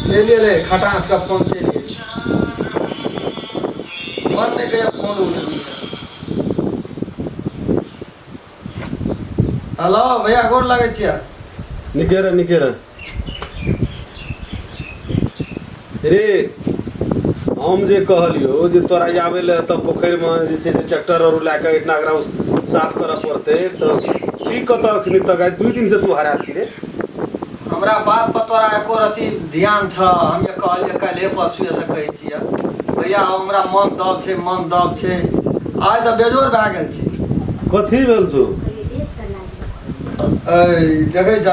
चलि एलै खटास का फोन चलि एलै मन नहि गया फोन उठबी। हेलो भैया, गोर लगै छियै। नीके रह, नीके रह। रे, हम जे कहलियौ जे तोरा आबै लए तऽ पोखरिमे जे छै से ट्रैक्टर आर लए कऽ एहिठिना एकरा साफ करऽ पड़तै, तऽ ठीक कतऽ अखनी तक? आइ 2 दिनसँ तू हरायल छी रे। हमरा बात पर तोरा एको रति ध्यान छ? हम जे कहलियै काल्हि परसुए से कहै छियै भैया, हमरा मन दब छै, मन दब छै। आइ तऽ बेजोड़ भए गेल छै। कथी भेल छौ? ऐ देखै छ,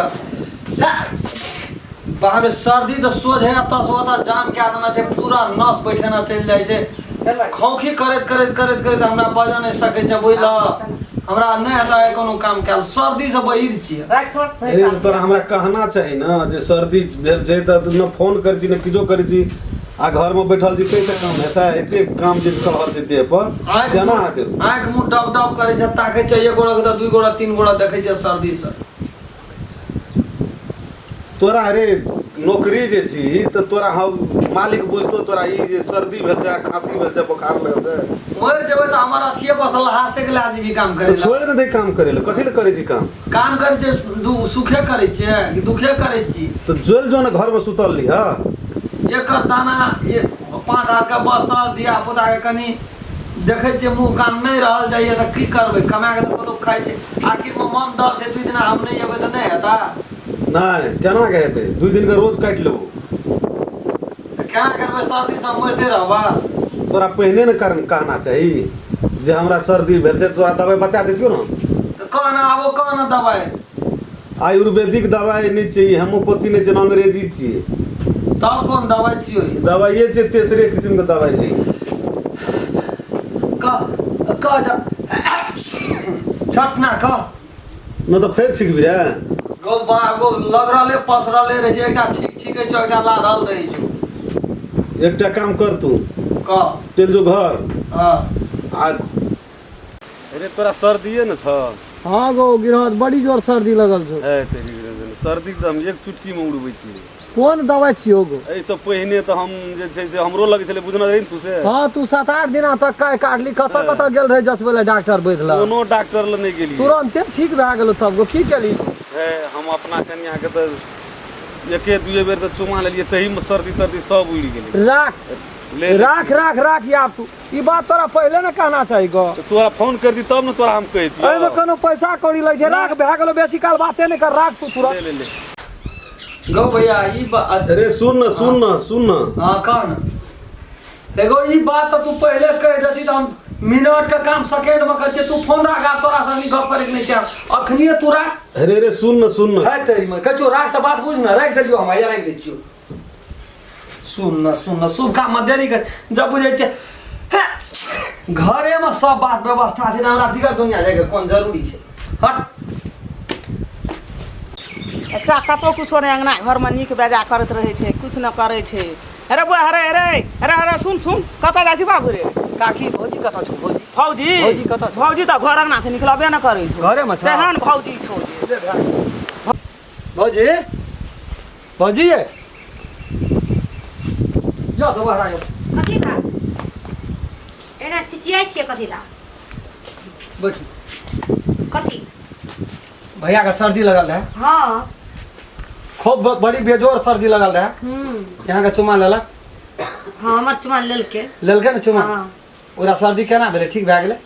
बाप रे, सर्दी तऽ सोझे एतऽ से ओतऽ जाम कए देने छै। पूरा नस बैठेना चलि जाइ छै। खोखी करैत करैत करैत करैत हमरा बजऽ नहि सकै छै, बुझलह? हमरा नहि हेतै कोनो काम कयल, सर्दीसँ बहिर छियै। ए, तोरा हमरा कहना चाही ने जे सर्दी भेल छै, तऽ ने फोन करै छी ने किछो करै छी आ घरमे बैठल छी। ताहिसँ काम हेतै? एते काम जे चढ़ल छै देह पर, केना हेतै? आँखि मुँह डब डब करै छै, ताकै छै एक गोड़ा तऽ दुइ गोड़ा तीन गोड़ा देखै छै सर्दीसँ। तोरा अरे नौकरी जे छी तऽ तोरा हम मालिक बुझतो तोरा ई जे सर्दी भेल छै, खांसी भेल छै, बोखार लगल छै? मरि जेबै तऽ हमर अथिये बसल लहासे के लए जेबी काम तऽ करै लए। छोड़ि ने दे काम करै लए। कथी लए करै छी काम? काम करै छै, सुखे करै छियै कि दुखे करै छी? तऽ जोल जो ने घरमे सुतल लिह। एकर दाना 5 हाथ के बस्तर धिया पुता के कनि देखै छियै, मुँह कान नहि रहल जाइए, तऽ की करबै? कमा कऽ तऽ कतहु खाइ छै। आखिरमे मन दब छै, 2 दिना हम नहि एबै तऽ नहि हेतै? नहि, केना के हेतै? 2 दिनके रोज काटि लेबो। तऽ केना करबै? सर्दीसँ मरिते रहबै? तोरा पहिने ने कहना चाही जे हमरा सर्दी भेल छै। तोरा दवाइ बता दैतियौ ने। तऽ कह ने, आबो कह ने दवाइ। आयुर्वेदिक दवाइ नहि चाहिए, होम्योपैथी नहि छै, अंग्रेजी छियै। तब कोन दवाइ छियौ? दवाइए छै, तेसरे किस्मके दवाइ छै। कह कह, जा छठ ना कह। नहि तऽ फेर सिखबी रे। गो बा गो लग रहले पसरले रहै छै, एकटा छीक छीकै छौ, एकटा लाधल रहै छौ। एकटा काम कर तू। कह। चलि जो घर। हँ। आ अरे, तोरा सर्दिए ने छौ? हाँ गो गिरहत, बड़ी जोर सर्दी लगल छौ। है तेरी गिरहत, सर्दी तऽ हम एक चुटकीमे उड़बै छियै। कोन दवाइ छियौ गो? एहिसँ पहिने तऽ हम जे छै से हमरो लगै छलै, बुझने रही ने तू से। हाँ, तू 7-8 दिना तक काय काटली, कतऽ कतऽ गेल रहे जचबै लए डॉक्टर बैठ लए? कोनो डॉक्टर लग नहि गेलियै। तुरन्ते ठीक भए गेलो। तब गो की केली? हे, हम अपना कनियाके तऽ एके दुए बेर तऽ चुमा लेलियै, तहीमे सर्दी तर्दी सब उड़ि गेलै। राख। ले ले। राख राख राख आब तू ई बात तोरा पहिले ने कहना चाही गो। तऽ तोरा फोन कर दी तब ने तोरा हम कहितियौ। एहिमे कोनो पैसा कौड़ी लगै छै? राख, भए गेलो, बेसी काल बाते नहि कर, राख तू तुरंत। ले ले ले। गौ भैया, ई अरे सुन न, सुन न, सुन न। हाँ, कह न। एगो ई बात तऽ तू पहिले कहि देती तऽ हम मिनट के काम सेकेंड में करै छियै। तू फोन राख, आब तोरा संग गप करे के नहि छै अखनिए, तू राख। अरे अरे, सुन न, सुन न। है तेरी में कहै छियौ राख तऽ बात बुझ न। राखि देलियौ हम, हैया राखि दै छियौ। सुन न, सुन न, शुभ काम में देरी कर जब बुझै छै। हे, घरे में सब बात व्यवस्था छै ने, हमरा दिगर दुनिया जाइके कोन जरूरी छै? हट। एकटा कतहु किछो नहि, अङ्गना घरमे नीक बेजा करैत रहै छै, किछु नहि करै छै। अरे बौआ, अरे अरे अरे अरे, सुन सुन, कतऽ जाइ छी बाबू रे? काकी, भौजी कतऽ छौ? भौजी? भौजी? भौजी कतऽ छौ? भौजी तऽ घर अङ्गना से निकलबे नहि करै छौ। घरेमे छौ? तेहन भौजी छौ जे। भौजी, भौजी ये यो दोबारा यो। कथी बा? एना चिचियाइ छियै कथी ला? बैठू। कथी? भैया के सर्दी लगल रहे। खूब बड़ी बेजोर सर्दी लगल रहे। यहाँ के चुमा लेलक। हाँ, हमर चुमा लेलकै। लेलकै ने चुमा? हाँ। ओकरा सर्दी केना भेलै? ठीक भए गेलै?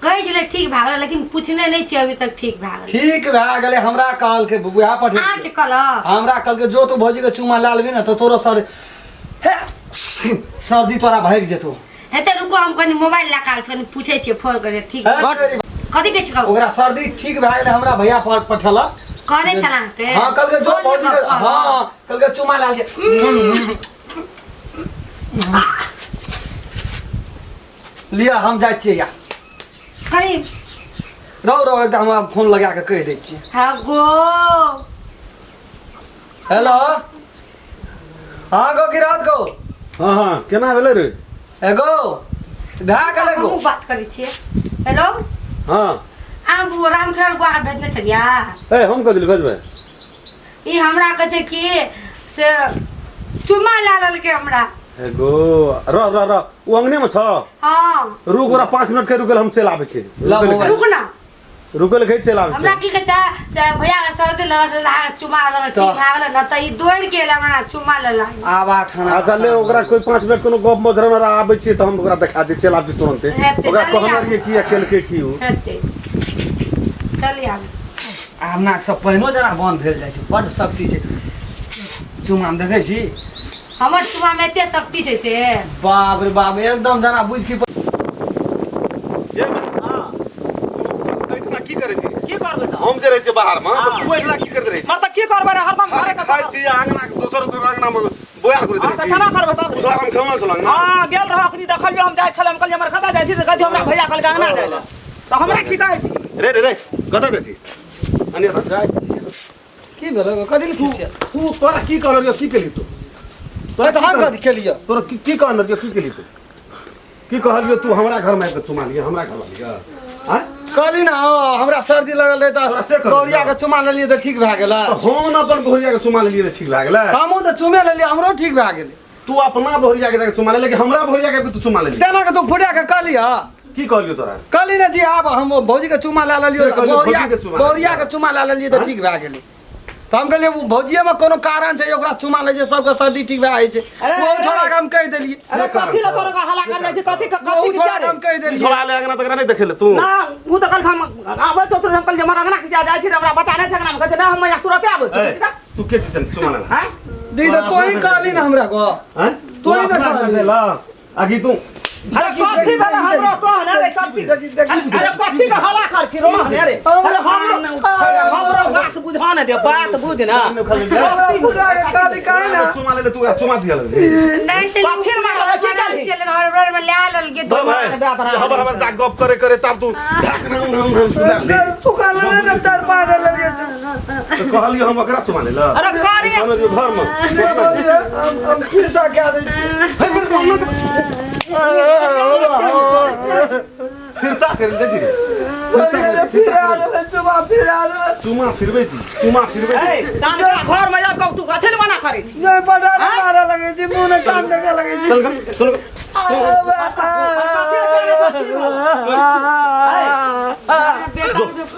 कहै छलै ठीक भए गेलै, लेकिन पूछने नहि छियै अभी तक ठीक भए गेलै। ठीक भए गेलै, हमरा कहलकै, वएह पठेलकै। अहाँके कहलक? हमरा कहलकै, जो तू भौजी के चुमा लए लेबही ने तऽ तोरो सर्दी, हे, सर्दी तोरा भागि जेतौ। हेतै, रुको, हम कनि मोबाइल लए कऽ आबै छी, कनि पूछै छियै फोन करि। ठीक। हे, कथी कहै छी, कहू? ओकरा सर्दी ठीक भए गेलै, हमरा भैया पर पठेलक। कहने छल अहाँके? हाँ, कहलकै जो फोन भौजी के नहि कहलक? हाँ, कहलकै चुमा लए ले। लिअ, हम जाइ छियै या। कनि रहो रहो, एकटा हमरा फोन लगा कऽ कहि दै छियै। हाँ गो। हेलो, हाँ गो गिरात गो। हाँ हाँ, केना भेलै रे? एगो भए गेलै गो। हमहूँ बात करै छियै। हेलो। हाँ। आम वो राम खेल बुआ के भेजने छलिया। ए हम कह दिल भेजबै। ई हमरा कहै छै कि से चुम्मा ला लेलकै हमरा। एगो रह रह रह उ अंगने में छ। हाँ रुक ओकरा 5 मिनट के रुकल हम चल आबै छी। ला मोबाइल। रुक ना रुकल के चल आबै हमरा छी। की कहै छै से भैया के सर्दी लगल छलै, चुम्मा लगल ठीक भए गेलै न तऽ ई दौड़ के एलै हमरा चुम्मा लेलक। आबा खाना अच्छा ले ओकरा कोई 5 मिनट कोनो गप मधुर में आबै छी तऽ हम ओकरा देखा दै चल आबै छी तुरंते। हेतै, ओकरा जल्दी कहने आबू। रहियै किया केलकै की उ। हेतै चलिए आब। आब नाक सब पहिनो जेना बंद भेल जाइ छै बड्ड शक्ति छै चुमामे देखै छी। हमर चुम्मामे एते शक्ति छै से बाप रे बाप एकदम जेना बुझि की ये हां तू एहिठिना की करै छी? की करबै तऽ? हम जे रहै छियै बाहर में तऽ तू एहिठिना की करैत रहै छी? मर तऽ की करबै रे हरदम खाली घरे के खाइ छी अंगना के दोसर दोसर अंगना में बोयाल करैत हां रहै तऽ छी। केना करबै तब? उसरा हम खेलने छलहुँ अंगना। हां गेल रहो अखनी देखलियो हम जाइ छलै हम कहलियै हमर कतऽ जाइ छी तऽ कहै छै हमरा भैया कहलकै अंगना जाइ लए तऽ हमरा की कहै छी? रे रे रे कतऽ जाइ छी? अनिया तऽ जाइ छी। की भेल कथी लए खिसियल? तू तोरा की कहने रहियो की केली तू? तोरा तऽ हम कथी केलियै? तोरा की की कहने रहियो की केली तू? की कहलियो तू हमरा घर में आबि कऽ चुमा लिअ हमरा घर वाली के? आँय? कहली ना हमरा सर्दी लगल रहै तोरा से तऽ कहलियै? गौरिया के चुमा लेलियै तऽ ठीक भए गेलै। तऽ हम ने अपन बहुरिया के चुमा लेलियै तऽ ठीक भए गेलै। हमहूँ तऽ चुमे लेलियै हमरो ठीक भए गेलै। तू अपना बहुरिया के जाके चुमा ले लेकिन हमरा बहुरिया के तू चुमा लेली। तेना के तू फुटा के कहलियै? की कहलियो तोरा? कहली ने जी आब हम भौजी के चुमा लए लेलियै से कहलियौ, बहुरिया भौजी के चुमा बहुरिया लेलियै। के चुमा लए लेलियै तऽ ठीक भए गेलै। तऽ हम कहलियै भौजिये में कोनो कारण छै ओकरा चुमा लै छै सबके सर्दी ठीक भए जाइ छै। अरे, ओ अरे, छोड़ा के हम कहि देलियै। अरे कथी लए तोरा हल्ला कर जाइ छै कथी ओ कथी छोड़ा के हम कहि देलियै। छोड़ा ले अंगना तकरा नहीं देखे ले तू। ना उ तऽ कहलक हम आबै तो तुरंत हम कहलियै हमर अंगना के जाइ छी हमरा बता नहि छै अंगना में कहै छै ना हम यहाँ तुरंते आबै ए, तू के चीज चुमा ले? हैं दी तऽ तोही कहली ना हमरा को। हैं? तू ही ना अपना कहली। घर ला आगी तू अरे कथी भेलै हमरो कह ने रे कथी? देखी, देखी। अरे कथी के हल्ला कर छी रोह ने रे। अरे हमरो हमरो बात बुझा ने दे बात बुझ ना। हमरा फुटा के कहली काहे ना? चुमा ले ले तू ओकरा चुमा दिया ले। नहि चलि कथी मारलकै, की कहली? चलि घर में लए लेलकै दो भाई हमर हमर जा गप करे करे तब तू ढाक नाम नाम नाम सुना ले। सुखल नहि ने 4-5 लेलियै। तऽ कहलियो हम ओकरा चुमा ले ला। अरे करी कहने रहियो घर में। हम फिर से कह दै छियै। हे, फिर फिरता करि दे छी रे। फिर आ देबै चुमा फिर आ देबै। चुमा फिरबै छी चुमा फिरबै छी। ए तान के घर में जाब तू कथी ले मना करै छी? नहि पटा मारे लगै छी मुँह ने कान देखऽ लगै छी। चल चल चल। बेटा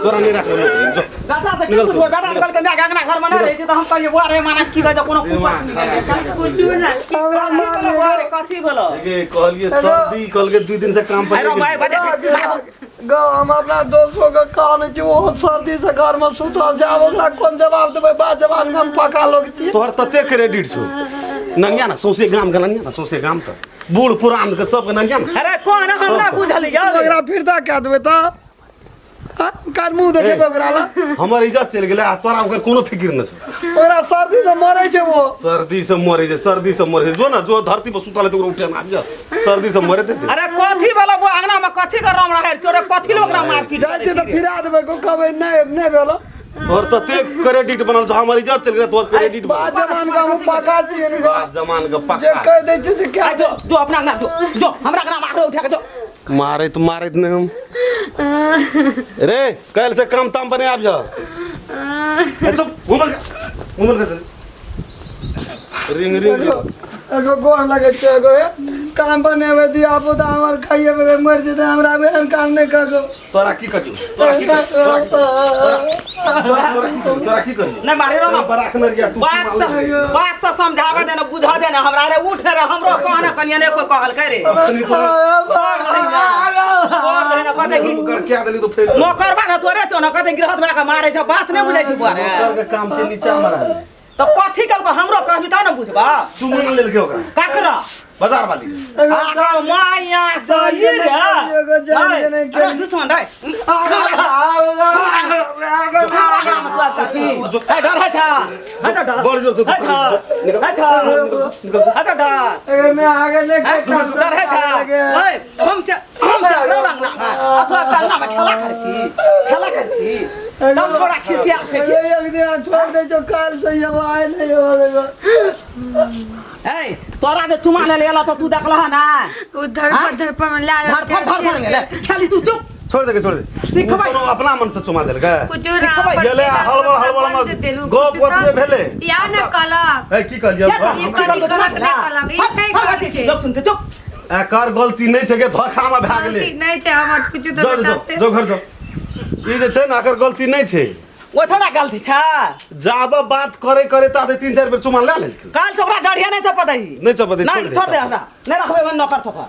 तोरा नहीं राखलो जो। बेटा से की बुझबै? बेटा कहलकै माय के अंगना घर में नहि रहै छै तऽ हम कहलियै बुआ रे माना की कहै छै कोनो कुपच नहि कुछो ना कथी भेलै बुआ रे कथी भेलै? के कहलिए सर्दी कहलके 2 दिन से काम पर अरे भाई बजे गौ हम अपना दोस्तों के कहने छी ओहो सर्दी से घर में सुतल छै आब ओकरा कोन जवाब देबै? बा जवाब हम पका लोग छी। तोहर तते क्रेडिट छौ नंगिया ना सौंसे गाम के नंगिया ना सौंसे गाम के बूढ़ पुरान के सबके नंगिया ना। अरे कोन हम ना बुझलियै ओकरा फिरता कए देबै तऽ कान मुँह देखेबै ओकरा ला। हमर इज्जत चलि गेलै आ तोरा ओकर कोनो फिक्र नहि छौ। ओकरा सर्दी से मरै छै वो। सर्दी से मरै छै सर्दी से मरै छै जो ना जो धरती पर सुतल है ओकरा उठे ना जा सर्दी से मरे दे। अरे कथी भेलै बुआ अंगना में कथी के राम रहै तोरे कथी ले ओकरा मारपीट जाइ छै तऽ फिरा देबै को कहबै नहि नहि भेल। तोहर तते क्रेडिट बनल छौ हमर इज्जत चलि गेलै तोहर क्रेडिट बा जवान के हम पका छियै ने गो। जमान के जे पक्का कहि दै छियै से कए जो जो अपना अंगना जो जो हमरा अंगना मारो उठा के जो मारैत मारैत नहि हम रे काल्हि से काम ताम पर नहि आबि जा। चुप उमर उमर के रिंग रिंग एगो गोर लगै छै एगो काम पर नहि हेबै धिया पुता हमर खाइए बगैर मरि जेतै हमरा एहन काम नहि करू। तोरा की कहियौ तोरा की तोरा की कहियौ? नहि मारे रो ना बराख नरिया तू बात से बात से समझावे दे ना बुझा दे ना हमरा। रे उठ रे हमरो कहना कनिया ने कोई कहलकै रे। कहते कि क्या देली तो फेर मोकरबा ना तोरे छौ ना कहते गृहस्थ बना के मारे छौ बात नहि बुझै छी बुआ रे। के काम छै नीचा में रहल तऽ कथी कहलको हमरो कहबी तब ने बुझबा। चुमा लेलकै ओकरा ककरा? बाजार वाली। आ माया सही रे अरे दुश्मन रे डर है छा डर बड़ जोर से अच्छा अच्छा डर मैं आगे नहीं डर है छा हम हम रंगना अथवा करना में खेला करै छी तब थोड़ा खिसिया से एक दिन छोड़ दे जो काल से ये आए नहीं हो देखो। ए तोरा जे चुमा ले एला तो तू देखलह ना उ धरपर धरपर में ला धरपर धरपर में ले खाली तू चुप छोड़ दे के छोड़ दे। सिखबै। ओ कोनो अपना मन से चुमा देलकै। कुछो ना सिखबै। अपन गेलै आ बेटा हड़बड़ के हड़बड़ अपन से मे देलू गप कुछो ओतबे तऽ। भेलै। या ने कहलक। ए की कहलियै? क्या कहलियै? ई कथी कहलक नहि कहलक ई नहि कहै छै। लोक सुनते चुप। एकर गलती नहि छै के धोखा मे भए गेलै। गलती नहि छै हमर कुछो तऽ जो बेटा जो से। जो घर जो। ई जे छै ने एकर गलती नहि छै। ओ थोड़ा गलती छै। जाब बात करे करे ताते 3-4 बेर चुमा लए लेलकै। काल से ओकरा डरिया नहि चपतै। नहि चपतै, नहि छोड़ दे छोड़ दे सब। हमरा। नहि रखबै हम नौकर तोकर।